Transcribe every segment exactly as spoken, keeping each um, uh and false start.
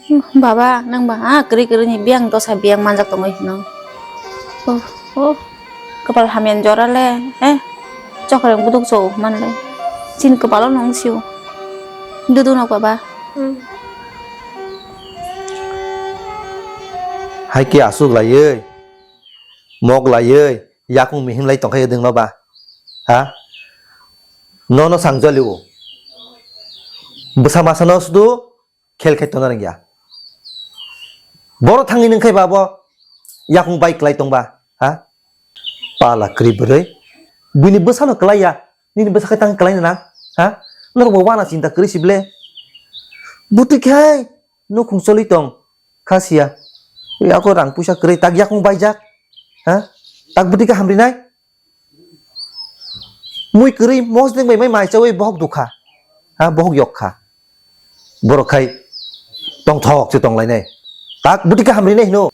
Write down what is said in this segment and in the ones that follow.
Baba, nang ba, ah, kwrwi kwrwi ni biyang dosa biyang manjak tongwi hino. Oh, oh, kapal hamya jora le, eh, chokreng buduk chok man le. Chini kapalo nung sio. Dudu nok baba. Hmm. Hai ke asuk laiwi, mok laiwi, yakung mihim lai tongkha yedeng no ba? Ha? Nono sangjali o. Bwsa masa no sudu khel khai tongna rwngya. Boro thangwi nwng khai ba bo yakung bai kwlai tongba, ha? Pala kwrwi bwrwi. Buini bwsano kwlaiya, nini bwsa khai tang kwlai na, ha? Norok bo wana chinta kwrwi si ble. Bwtwi khai nukhung choli tong, kha siya. Yago rang puisa kwrwi, tak yakung baijak, ha? Tak bwtwi kha hamrinai. Mui kwrwi mosdeng bai mai mai chawi bohok dukha. Ha, bohok yok kha. Borok khai tongthok se tonglainai. Tak bwtwi kha hamrinai hino.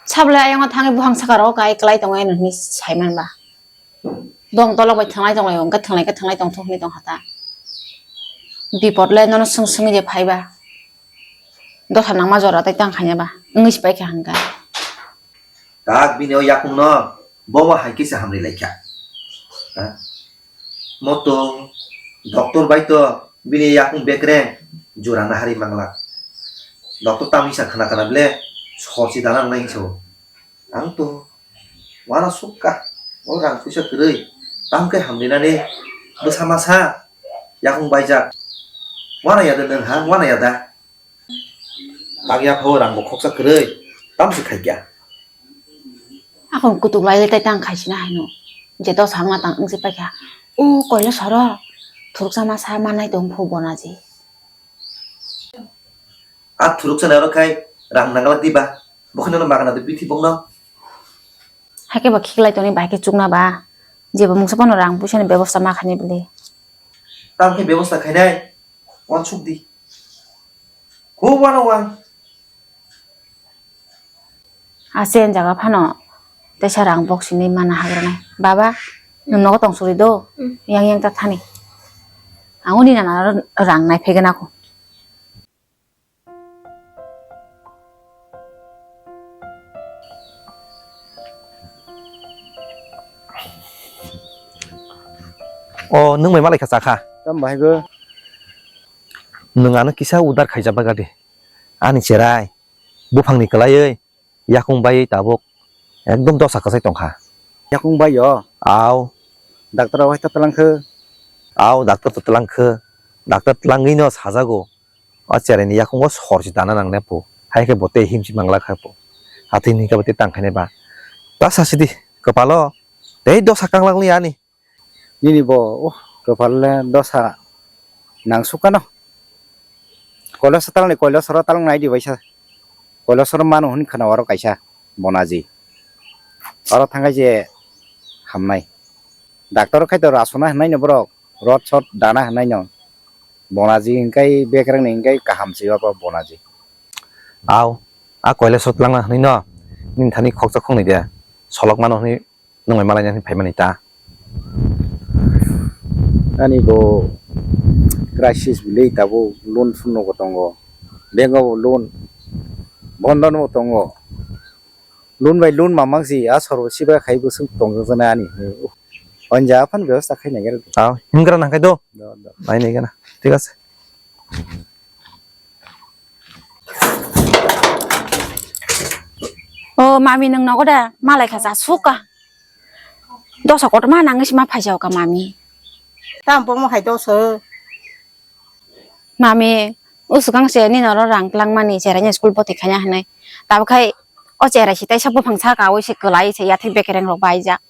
Sabole ayang o thangwi buphang saka rok kai kwlai tongo eno hinwi saiman ba. Dong tolok bai thanglai tonglai hwnkhe thanglai khe thanglai tongthok hinwi tongkha ta. Bipot le nono swng swngwi je phaiba. Dotha nangma jora tai tang khaina ba. Wngwi se paikha hwnkhe. Tak bini o yakung no bomo hai kisa hamri laikha. Ha? Moto doctor bai to bini yakung bekreng jora nahari mangla. Doctor tamisa khana khana ble sorsi dana nai so. Ang to wana sukka o rang puisa kwrwi tamkhe hamrinani bwsa masa yakung baijak. Wana yada nwng ha, wana yada. Tangya pho rang bo khoksa kwrwi, tamo se khaikya. Akon kutuk lai le tai tang khaisina haino. Je dos hangna tang wngse paikha. O koilo soro thuruksa ma sa manai tong phu bonaji. A thuruksa nai oro khai rang nangla diba? Bo kheno magana de bithi bongno. Haike ba khiklai toni bai khe chukna ba. Jebo mungsa bono rang puisa ni bebosta ma khani bwle. Tamo khe bebosta khainai. Wansuk di. Khub wano wang. Ase jaga phano tesa rang box hinwi mana hagranai. Baba, nwng nogo tong suri do. Mm. Yang yang ta thani. Ang uni nana rang nai phegena ko. O, nwng bai malai kha chakha. Tamo bahai bo? Nwng ano kisa udar khaijak bagadi. Ani cherai, buphangni kwlaiwi, yakung baiwi tabuk ekdom dosa kwchai tongkha. Yakung bai o? Aw. Doctor rok hai ta twlang khe? Aw, doctor to twlang khe. Doctor twlangwi no sajago. O cherai ni yakung o sor se dana nang ne po. Hai khe bo tei him si mangla kha po. Atwi ni khe bo tei tang khainai ba. Ta sa sidi kwpalo. Tei dosa kang lang li ani. Nini bo, uh, kwpal le dosa nang sukano. Koilasor talni koilasoro talong nai di baisa. Koilasoro mano hwn khana oro kaisa bonaji. Oro thangkai je hamnai. Doctor khai to rasuna hwnai no borok. Rot sot dana hwnai no. Bonaji hingkai bekreng ni hingkai kaham se abo bonaji. Aw, a koilasor talangna hwnai no. Nini thani khoksa khoknwi de. Solok mano hwnwi. Nwng bai malai nani phaimani ta? Ani bo crisis bwlwi tabuk loan phunukgo tongo, bank o bo loan, bondon bo tongo, loan bai loan mamang si a sor bo sibai khai bwswk tongjak jana ani. Anja aphano bebosta khaina gari. Aw, himgra nang khai do? Do, do. Mai nai gana. Thik ase. O mami, nwng nogo da? Malai kha, ja suk ka. Dosa kotorma nangwi se ma phaijao ka mami. Tamo bo mo hai dosa? Mami, o swkang se nini oro rang twlangmani cherai ni school bwtwi khaina hinwi. Tabuk khai o cherai se teisa buphang saka wi se kwlai se yathek bekereng rok baijak.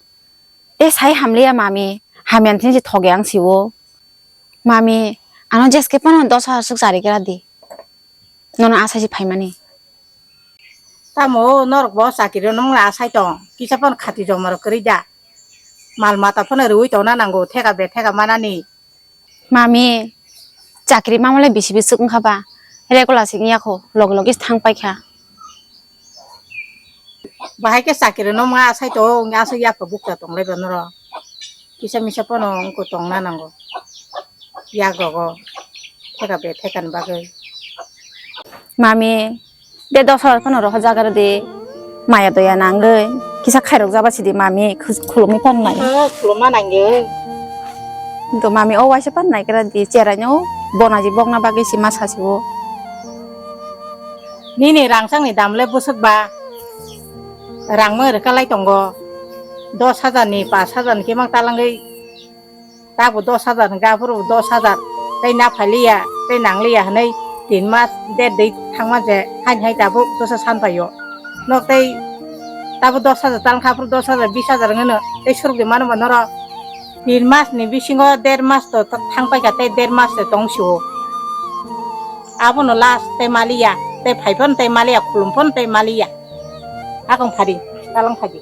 Tei sai hamliya mami, hamya ni thani se thoge ang sio. Mami, ano jeske phano dos hajar swk chari kera di. Nono asai se phaimani. Tamo norok bo chakiri no mungla asai tong, kisa phano khati joma rok kwrwi da. Mal mata phano rwui tongna nango, theka be theka manani. Mami, chakri mamole bisi bisi wngkha ba, regular se wngya kho, loge loge se thang paikha. Bahai khe chakri no ma asai tongo, wngya asai yapha bukcha tonglai ba norok. Kisa misa phano wngkha tongna nango, yak rogo, theka be theka ni bagwi. Mami, De dos hajar phano rohor jaga de maya doya nangwi kisa khairok jaba sidi mami khus-, khulumwi pan nai. Oh, khulumma nangwi. To mami o waisa pan nai kra di cherai no bonaji bokna bagwi si ma sasi o. Nini rangchak ni dam le bwswk ba rang mwi rwkha lai tongo. Dos hajar ni, pash hajar ni khe mang talangwi. Tabuk dos hajar hwnkhe, aphuru dos hajar tei na phailiya, tei nangliya hwnwi tin mas der dei thangma je haini hai tabuk dosa san paio. Nok tei tabuk dos hajar talangkha, aphuru dos hajar, bis hajar wngwino tei suruk de mano ba norok tin mas ni bisingo der mas to thangpaikha tei der mas se tong sio. Abono last tei maliya, tei phai phano tei maliya, khulum phano tei maliya. Hakong phadi, talang phadi.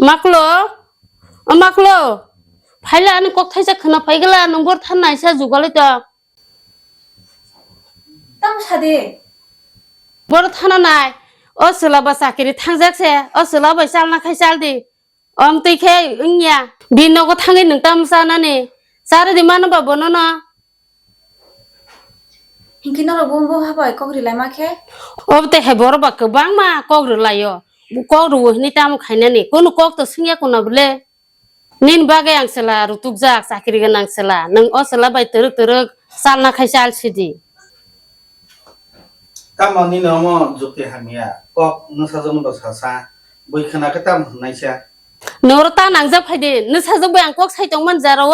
Maklo, o maklo, phaila ani kok thaisa khna phaigala, nwng bor than naisa jugalwi to. Tamo sadi. Bor thana nai, o chwla ba chakiri thangjak se, o chwla bai chalna khai chal di. Om twi khe wngya, bini nogo thangwi nwng tamo chanani? Charwdi mano ba bono no. Hinkhe norok bo, bo habai kok rilai ma khe? Obo tei hai borok ba kwbangma kok rwlaio. Kok rwo hwnwi tamo khainani? Kunu kok to swngya kuna bwle? Nini bagwi ang chwla rutukjak, chakri gwnang chwla. Nwng o chwla bai twrwk twrwk chalna khai chal sidi. Tamo nini omo jukti hamya? Kok nwsajwkno bo sasa, bui khna khe tamo hwnnaisa? Nwng oro ta nangjak phai di, nwsajwk bai ang kok sai tongmani jara o,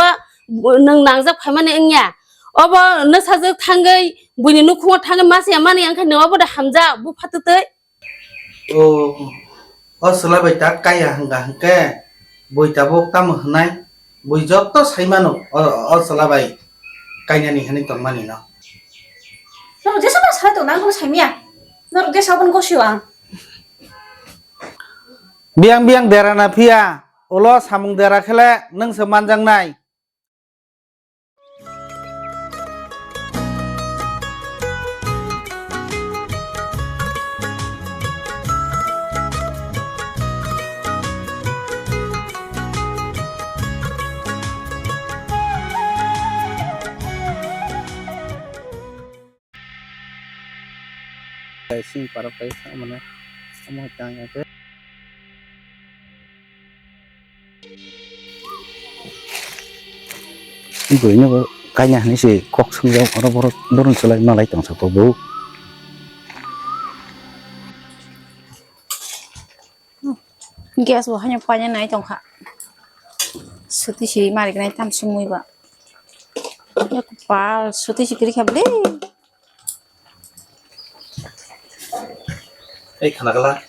nwng nangjak phaimani wngya. Obo nwsajwk thangwi, buini nukhungo thangwi masa ya mani, ang khe nwng obo da hamjak, bupha twtwi. O, o chwla bai tak kaya hwnga hwnkhe, bui tabuk tamo hwnai? Bui joto sai mano, o, o chwla bai kainani hwnwi tongmani no. Norok jesa ma sai tong, nang bo sai miya. Norok jesa obono gosio ang. Biyang biyang dera na phiya, ulo samung dera khe le nwng se manjaknai. Sing parok kai sa mane, omo tang ya khe. Buino bo kaina hinwi se kok swngjak, oro borok, borok chwlai malai tongsa kok bo. Gas bo haino paina nai tongkha. Suti si mari gnai tam sumui ba. Ya kopal, suti si kiri kha bwle. Ei, khana gala.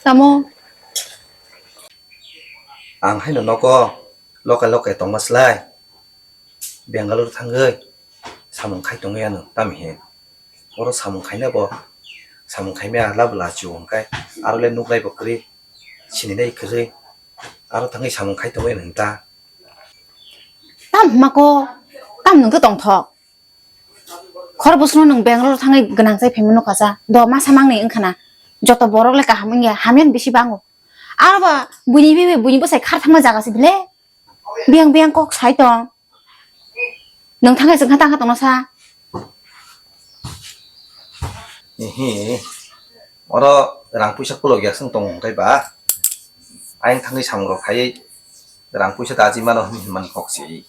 Tamo? Ang haino nogo lokai lokai tongma slai Bangalore thangwi samung khai tongwi ano, tamo he? Oro samung khaina bo, samung khaimaya lab lachi o hwnkhe, aro le nuknai bo kwrwi, sininai kwrwi, aro thangwi samung khai tongwi ano hinta. Tam hwnma ko, tam nwng khe tongthok. Khorokbosno nwng Bangalore thangwi gwnang chai phaima nukha cha. Do masa mangni wngkha na. Joto borok le kaham wngya, hamya ni bisi bango. Aro ba buini bibi, buini bwsai khar thangma jaga se bile. Biyang biyang kok sai tong. Nwng thangwi chwng kha tangkha tongno sa. Ehe. Oro rang puisa kolok ya swng tongo hwnkhe ba. Ayang thangwi samung rok khaiwi rang puisa daji mano hinwi hinmani kok se.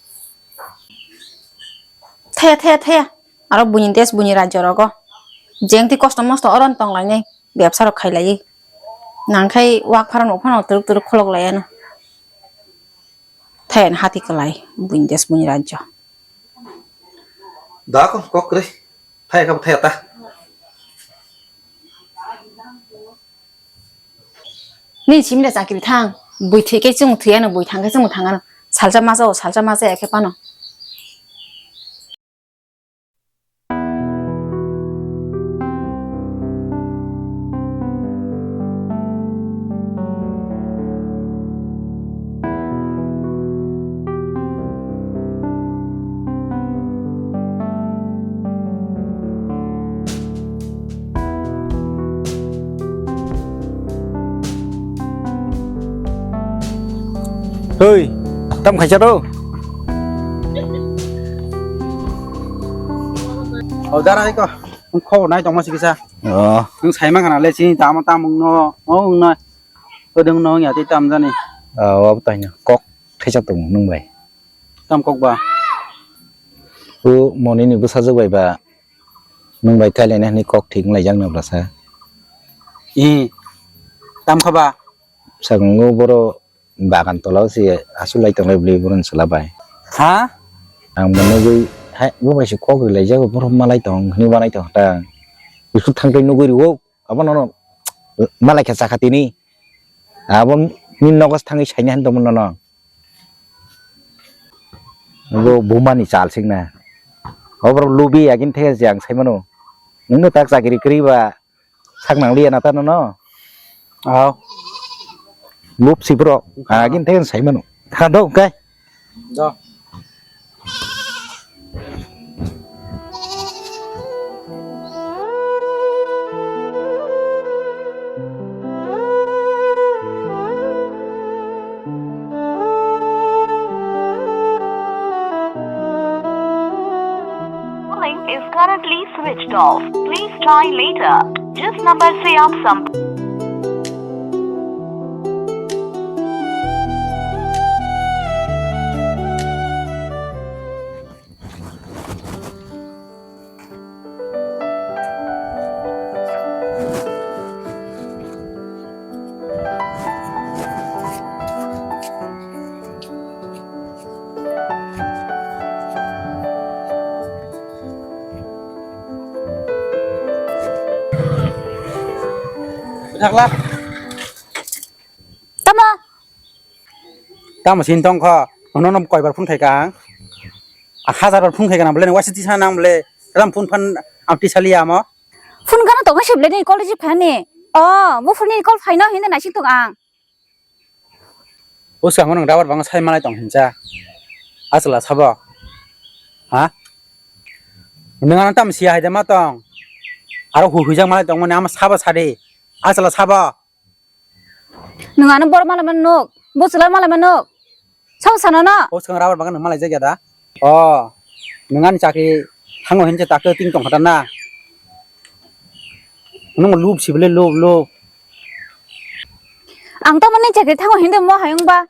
Thaya, thaya, thaya. Aro buini desh, buini rajyo rogo. Jeng twi kosto mosto oro tong lainai. Bebsa rok khai laiwi. Nang khai wak phano nuk phano twrwk twrwk kholok lai ano. Thaya hati kwlai buini desh, buini rajyo. Da kon kok kwrwi. Thaya kha bo thaya ta. Nini simi da chakri thang, bui thwi khe chwng thwi ano, bui thang khe chwng thang ano, salsa masa o, salsa masa ya khe phano. Hoi, tam khaisa ro? O dara iko, khobor nai tongma sikisa. Oh. Nwng saima kana le chini tamo tamung no, o wng no. Kodong no ya ti tam jani. Oh, abo taino kok thaisa tong nwng bai. Tam kok ba? O moni ni bwsajwk bai ba nwng bai kailaina hwnwi kok thik wng laijak no bwlasa. I, tam kha ba? Sakungo boro bagan tola o se aswk lai tonglai bwlwi boroni chwla bai. Ha? Ang bo nugwi, hai, bo bai se kok rwlai jago, borok malai tong hwnwi uanai tong ta. Biskut thangtwi nugwi rwo, abo nono malai kha chakha tini. Abo ni nogo thangwi saina hwn tongmo nono. Bo buma ni chal sing na. Oborok lubi agin the je ang sai mano. Nwng no tak chakri kwrwi ba sak nang liya na ta nono. Aw. Lup si bro. Wngkha. Agin the sai mano. Kha do kai. Do. Calling is currently switched off. Please try later. जिस नंबर से आप संपर्क Tamo? Tamo sin tong kho. Ono nom koi bar phun khai ka ang. A hajar bar phun khai ka nang bole, wasi tisa nang bole. Ram phun phan ang tisa liya mo. Phun gana tongma se bole ni call receive khaini. Oh, bo phun ni call phaino hinda naising tong ang. O swkang nwng rubber bangma sai malai tong hinsa. Achwla sabo. Ha? Nwng ano tam siya hai de ma tong. Aro hu huijak malai tong mani ama sabo sadi. Achwla sabo. Nwng ano bor malai mano nuk. Bo chwla malai mano nuk. Sabo sana no. O swkang rubber bagan nwng malai jak ya da. O, nwng ani chakri thango hinse takhe ting tong kha na. Nwng lup si bole lup, lup. Ang tamo ni chakri thango hinde mo hayung ba.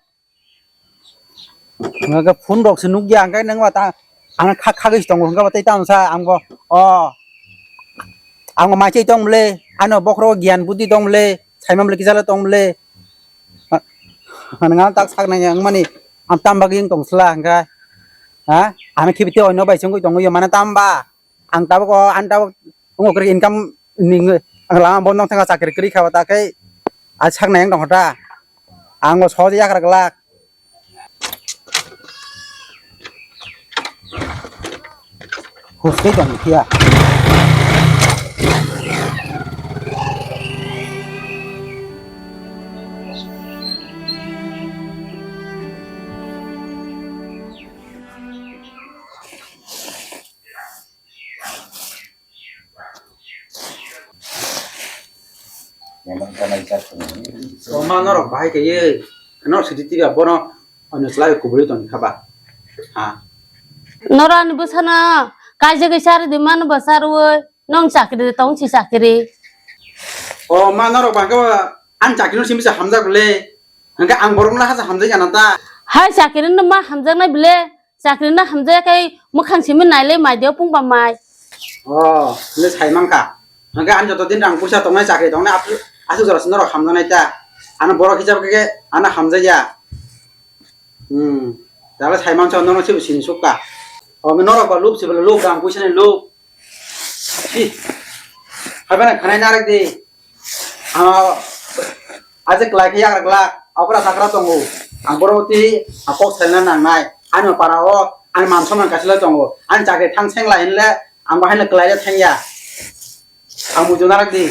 Nwng khe phone rok se nukya, hwnkhe nwng ba ta, ang kha, khagwi se tongo, hwnkhe ba tei tamo sa ang bo, o, ang bo maichai tong bole, ano bokhoro giyan buddhi tong bole, saimang bole kisa le tong bole. Nwng ano tak sak nangya wngmani, ang tam bagwi wng tong sla hwnkhe, ha? Ano khibi tei oino bai se wngwi tongwi mano tamo ba? Ang tabuk o, ang tabuk wngkha kwrwi income ni, ang lama bondo wng thangkha, chakri kwrwi kha, o ta khe a sak nai wng tongkha ta. Ang bo sohode yakra glak. Hus tei tong phiya. O ma norok bahai kaiye, norok sidi tiga bono, ano chwla kubui tong kha ba. Ha. Norok ani bwsano kaijagwi charwdi mano ba charwoi, nong chakri de tong si chakri. O ma norok bahai khe ani chakri no simi se hamjak le. Hwnkhe ang borokno hacha hamjai gana ta? Hai chakri no ma hamjaknai bile, chakri no hamjaya khe mwkhang simi naile mai deo pungba mai. O, le sai mankha. Hwnkhe ang joto din rang puisa tongnai chakri tongnai aswk, aswk jora se norok hamjaknai ta. Ano borok hisab khe ano hamjakya. Hmm. Tale sai mansa nono se sini sukha. O norok ba lup se bele lup rang puisa ni lup. Hi. Habana khanai narek di. Ano aje klai khe yagra glak, okra sakra tongo. Ang boro ti akok selna nangnai. Ano para o, ani man somman kasila tongo. Ani chakri thang seng lai hinle, ang bahai no klai le thang ya. Ang muju narek di.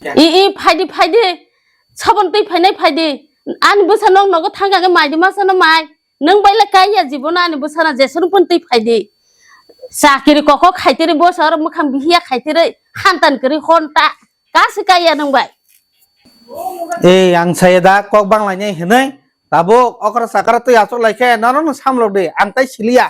I, i, phaidi, phaidi. Sabon twi phainai phaidi. Ani bwsa nok nogo thang kha khe mai di masa no mai. Nwng bai le kaiya jibono ani bwsano jeswrwng phano twi phai di. Chakiri kokok khaitiri bwsa oro mwkhang bihiya khaitiri hantan kwrwi honta. Kasi kaiya nwng bai. Ei, ang saya da kok banglainai hinui. Tabuk okra sakra twi achuk lai khe nono no samlok di, ang tai siliya.